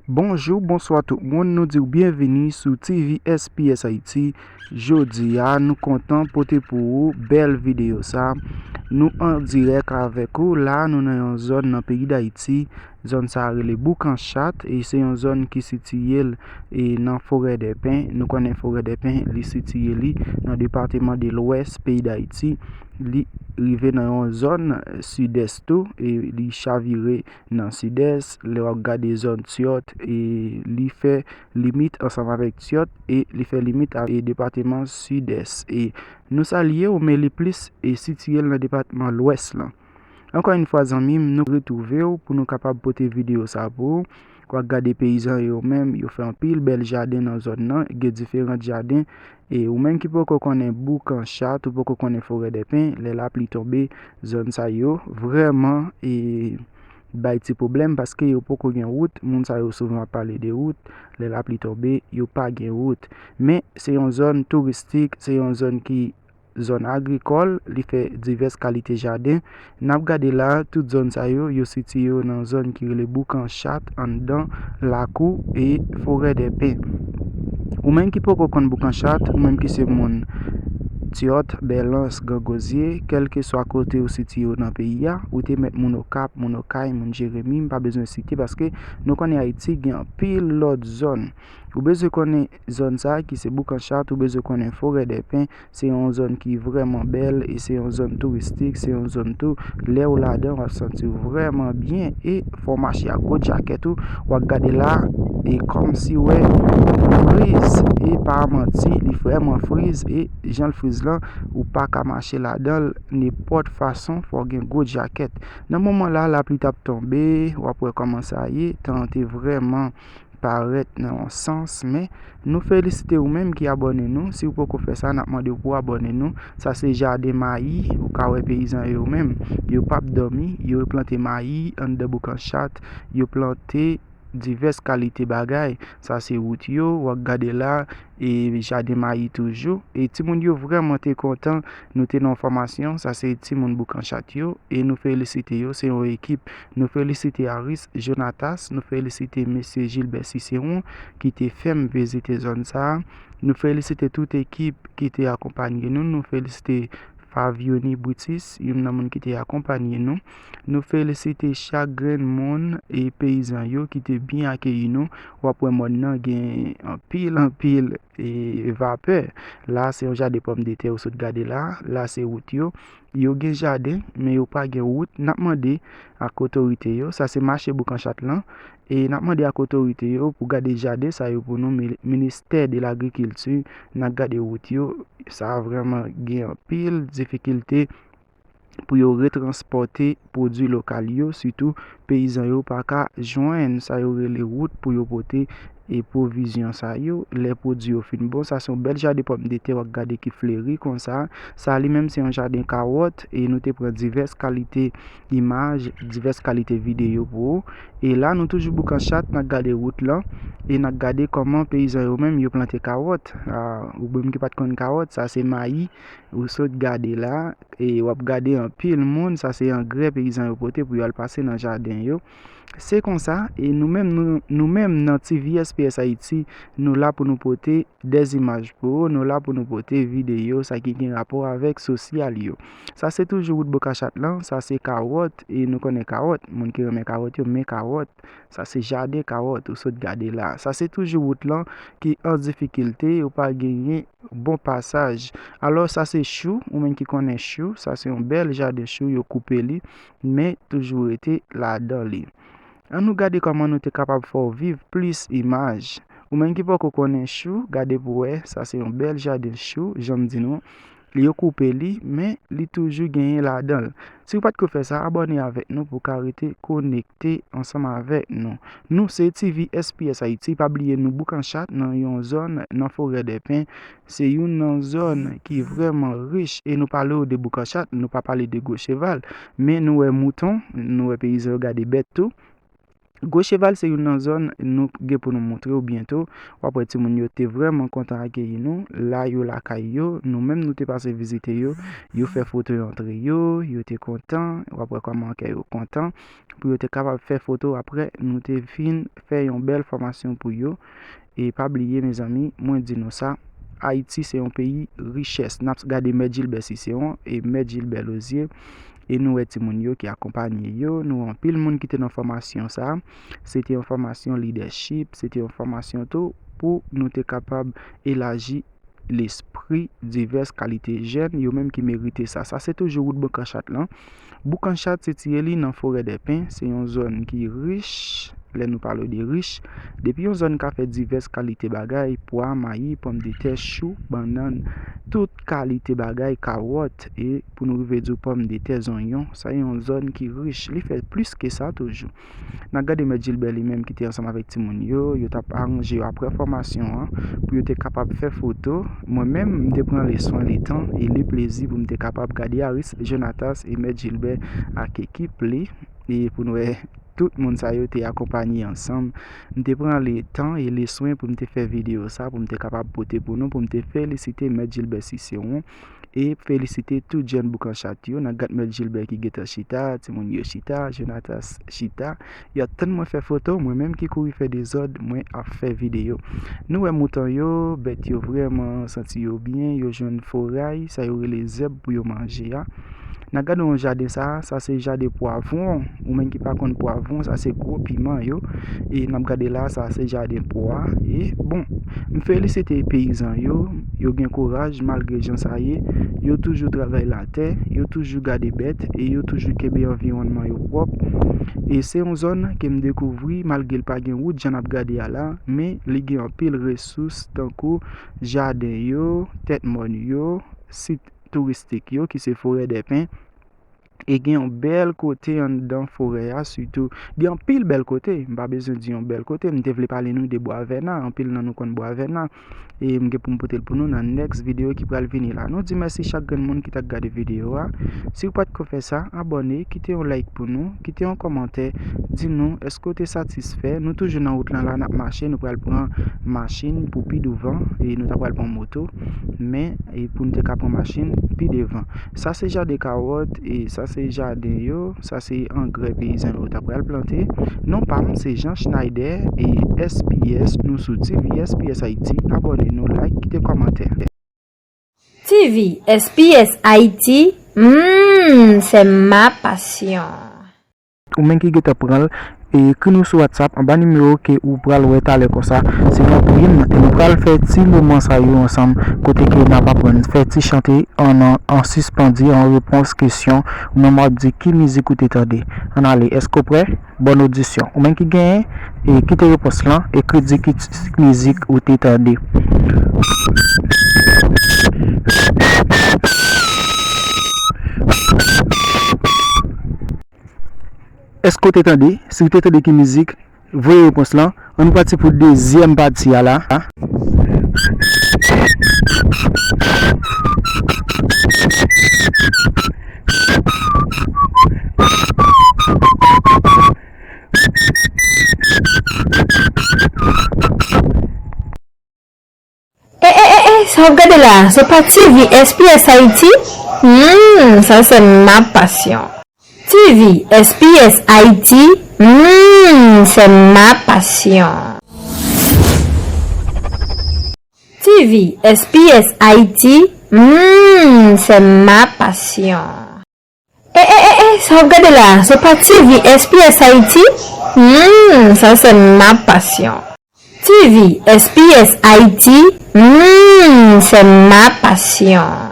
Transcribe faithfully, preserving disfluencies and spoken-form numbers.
Bonjou, bonswa tout moun, nou di w byenvini sou T V S P S Haiti. Jodi a, nou kontan pote pou ou bèl videyo sa. Nou an dirèk avèk ou la, nou nan yon zòn nan peyi Dayiti. Zòn sa a rele Boukanchat, e se yon zòn ki sitiye l e nan Forèdèpen. Nou konnen Forèdèpen, li sitiye li nan depatman de Lwès peyi Dayiti. Li rive nan yon zòn sidès tou, e li chavire nan sidès. Lè w ap gade zòn Tyòt, e li fè limit ansanm avèk Tyòt, e li fè limit avèk depatman sidès. E nou salye w, men li plis e sitiye l nan depatman Lwès lan. Ankò yon fwa, zanmi m, nou retwouve w pou nou kapab pote videyo sa pou ou. W ap gade peyizan yo menm, yo fè anpil bèl jaden nan zòn nan, gen diferan jaden. E ou menm ki poko konnen Boukanchat, ou poko konnen Forèdèpen, lè lapli tonbe, zòn sa yo vrèman e bay ti pwoblèm paske yo poko gen wout. Moun sa yo souvan ap pale de wout, lè lapli tonbe, yo pa gen wout. Men se yon zòn touristik, se yon zòn ki zòn agrikòl, li fè divès kalite jaden. N ap gade la, tout zòn sa yo, yo sitiye yo nan zòn ki rele Boukanchat, anndan lakou e Forèdèpen. Ou menm ki poko konn Boukanchat, ou menm ki se moun Tyòt, Bèlans, Gran Gozye, kèlkeswa kote ou sitiye yo nan peyi a, ou te mèt moun Okap, moun Okay, moun Jeremi, m pa bezwen site paske nou konnen Ayiti gen anpil lòt zòn. Ou bezwen konnen zòn sa a ki se Boukanchat, ou bezwen konnen Forèdèpen, se yon zòn ki vrèman bèl e se yon zòn touristik, se yon zòn tou, lè w ladan, w ap santi w vrèman byen e fò w mache ak gwo djakèt ou, w ap gade la, e kòmsi w wè friz, e pa manti, li vrèman friz, e jan l friz lan, ou pa ka mache ladan l nenpòt fason, fò w gen gwo djakèt. Nan moman la, lapli t ap tonbe, w ap wè kòman sa ye, tan an te vrèman parèt nan yon sans, men nou felisite ou menm ki abòne nou. Si w poko fè sa, n ap mande w pou w abòne nou. Sa se jaden mayi, ou ka wè peyizan yo menm, yo p ap dòmi, yo plante mayi anndan Boukanchat, yo plante divès kalite bagay. Sa se wout yo, w ap gade la, e jaden mayi toujou. E timoun yo vrèman te kontan, nou te nan yon fòmasyon, sa se timoun Boukanchat yo, e nou felisite yo, se yon ekip. Nou felisite Aris Jonatas, nou felisite mesye Gilbert Cicéron ki te fè m vizite zòn sa a. Nou felisite tout ekip ki te akonpanye nou, nou felisite Favioni Brutus, youn nan moun ki te akonpanye nou. Nou felisite chak grenn moun e peyizan yo ki te byen akeyi nou. W ap wè mòn nan gen anpil, anpil e vapè. La, se yon jaden pòmdetè ou sot gade la. La, se wout yo. Yo gen jaden, men yo pa gen wout. N ap mande ak otorite yo, sa se mache Boukanchat lan, e n ap mande ak otorite yo pou gade jaden sa yo pou nou, mi-, ministè de lagrikilti, n ap gade wout yo, sa vrèman gen anpil difikilte pou yo retranspòte pwodui lokal yo, sitou peyizan yo pa ka jwenn sa yo rele wout pou yo pote e pwovizyon sa yo, lè pwodui yo fin bon. Sa se yon bèl jaden pòmdetè w ap gade ki fleri konsa. Sa li menm se yon jaden kawòt, e nou te pran divès kalite imaj, divès kalite videyo pou ou. E la, nou toujou Boukanchat, n ap gade wout lan, e n ap gade kòman peyizan yo menm yo plante kawòt. A, ou menm ki pa t konn kawòt, sa se mayi, ou sot gade la, e w ap gade anpil moun, sa se angrè peyizan yo pote pou yo al pase nan jaden yo. Se konsa, e nou menm, nou, nou menm nan T V S P S Haiti, nou la pou nou pote dè imaj pou ou, nou la pou nou pote videyo, sa ki gen rapò avèk sosyal yo. Sa se toujou wout Boukanchat lan, sa se kawòt, e nou konnen kawòt, moun ki renmen kawòt yo, men kawòt, sa se jaden kawòt, ou sot gade la. Sa se toujou wout lan ki an difikilte, yo pa genyen bon pasaj. Alò, sa se chou, ou menm ki konnen chou, sa se yon bèl jaden chou, yo koupe li, men toujou rete ladan li. Ann nou gade kòman nou te kapab fè w viv plis imaj. Ou menm ki poko konnen chou, gade pou w wè, sa se yon bèl jaden chou, jan m di nou. Yo koupe li, men li toujou genyen ladan l. Si w pa t ko fè sa, abòne avèk nou pou w ka rete konekte ansanm avèk nou. Nou se T V S P S Haiti, pa bliye nou Boukanchat nan yon zòn nan Forèdèpen. Se youn nan zòn ki vrèman rich, e nou pale w de Boukanchat, nou pa pale de Gwo Cheval. Men nou wè mouton, nou wè peyizan yo gade bèt tou. Gwo Cheval se youn nan zòn nou gen pou nou montre w byento. W ap wè timoun yo te vrèman kontan akeyi nou. La yo lakay yo, nou menm nou te pase vizite yo. Yo fè foto yo antre yo, yo te kontan. W ap wè kòman kè yo kontan. Pou yo te kapab fè foto apre, nou te fin fè yon bèl fòmasyon pou yo. E pa bliye, mezanmi, mwen di nou sa, Ayiti se yon peyi richès. N ap gade Mèt Jilbè Sisewon e Mèt Jilbè Lozye, e nou wè timoun yo ki akonpanye yo, nou wè anpil moun ki te nan fòmasyon sa. Se te yon fòmasyon lidèchip, se te yon fòmasyon tou pou nou te kapab elaji lespri divès kalite jèn, yo menm ki merite sa. Sa se toujou wout Boukanchat lan. Boukanchat sitiye li nan Forèdèpen, se yon zòn ki rich. Lè nou pale de rich, depi yon zòn ka fè divès kalite bagay, pwa, mayi, pòmdetè, chou, bannann, tout kalite bagay, kawòt, e pou nou rive di w pòmdetè, zonyon, sa yon zòn ki rich, li fè plis ke sa toujou. N a gade Mèt Jilbè li menm ki te ansanm avèk timoun yo, yo t ap aranje yo apre fòmasyon an pou yo te kapab fè foto. Mwen menm, m te pran le swen, le tan e le plezi pou m te kapab gade Aris, Jonatas e Mèt Jilbè ak ekip li, e pou n wè tout moun sa yo te akonpanye ansanm. M te pran le tan e le swen pou m te fè videyo sa, pou m te kapab pote pou nou, pou m te felisite Mèt Jilbè Sisewon. E felisite tout jèn Boukanchat yo, nan gad Mèt Jilbè ki gentan chita, timoun yo chita, Jonatas chita. Y ap tann mwen fè foto, mwen menm ki kouri fè dezòd, mwen ap fè videyo. Nou wè mouton yo, bèt yo vrèman santi yo byen, yo jwenn foray, sa yo rele zèb pou yo manje a. N a gade yon jaden sa, sa se jaden pwavwon. Ou menm ki pa konn pwavwon, sa se gwo piman yo. E n ap gade la, sa se jaden pwa. E bon, m felisite peyizan yo. Yo gen kouraj malgre jan sa ye. Yo toujou travay latè, yo toujou gade bèt e yo toujou kenbe anviwònman yo pwòp. E se yon zòn ke m dekouvri malgre l pa gen wout jan n ap gade a la, men li gen anpil resous tankou jaden yo, tèt mòn yo, sit touristik yo ki se Forèdèpen. E gen yon bèl kote anndan forè a, sitou. Gen anpil bèl kote. M pa bezwen di yon bèl kote. M te vle pale nou de Bwa Vèna. Anpil nan nou konn Bwa Vèna. E m gen pou m pote l pou nou nan next videyo ki pral vini la. Nou di mèsi chak grenn moun ki t ap gade videyo a. Si w pa t ko fè sa, abòne, kite yon like pou nou, kite yon kòmantè, di nou èske w te satisfè. Nou toujou nan wout lan la, n ap mache, nou pral pran machin pou pi douvan, e nou ta pral pran moto, men, e pou n te ka pran machin pi devan. Sa se jaden kawòt, e sa se jaden yo, sa se angrè peyizan yo ta pral plante. Non pa m, se Jean Schneider, e S P S, nou sou T V S P S Haiti. Abòne nou, like, kite kòmantè. T V S P S Haiti, mm, c'est ma passion. Ou menm ki gentan pran l, e ekri nou sou WhatsApp anba nimewo ke ou pral wè talè konsa. Se nan prim, e nou pral fè ti moman sa yo ansanm, kote ke n ap aprann fè ti chante an, an, an sispandi, an repons kesyon, ou menm w ap di ki mizik ou te tande. Ann ale, èske w prè? Bòn odisyon. Ou menm ki genyen, e kite repons lan, ekri di ki ti mizik ou te tande. Èske w te tande? Si w te tande ki mizik, voye repons lan. Ann pati pou dezyèm pati a la. Eh, eh, eh, eh, sa w ap gade la, se pa T V S P S Haiti? Hmm, ça c'est ma passion. T V S P S Haiti, hmm, c'est ma passion. T V S P S Haiti, hmm, c'est ma passion. Eh, eh, eh, eh, sa w ap gade la, se pa T V S P S Haiti? Hmm, ça c'est ma passion. T V S P S Haiti, hmm, c'est ma passion.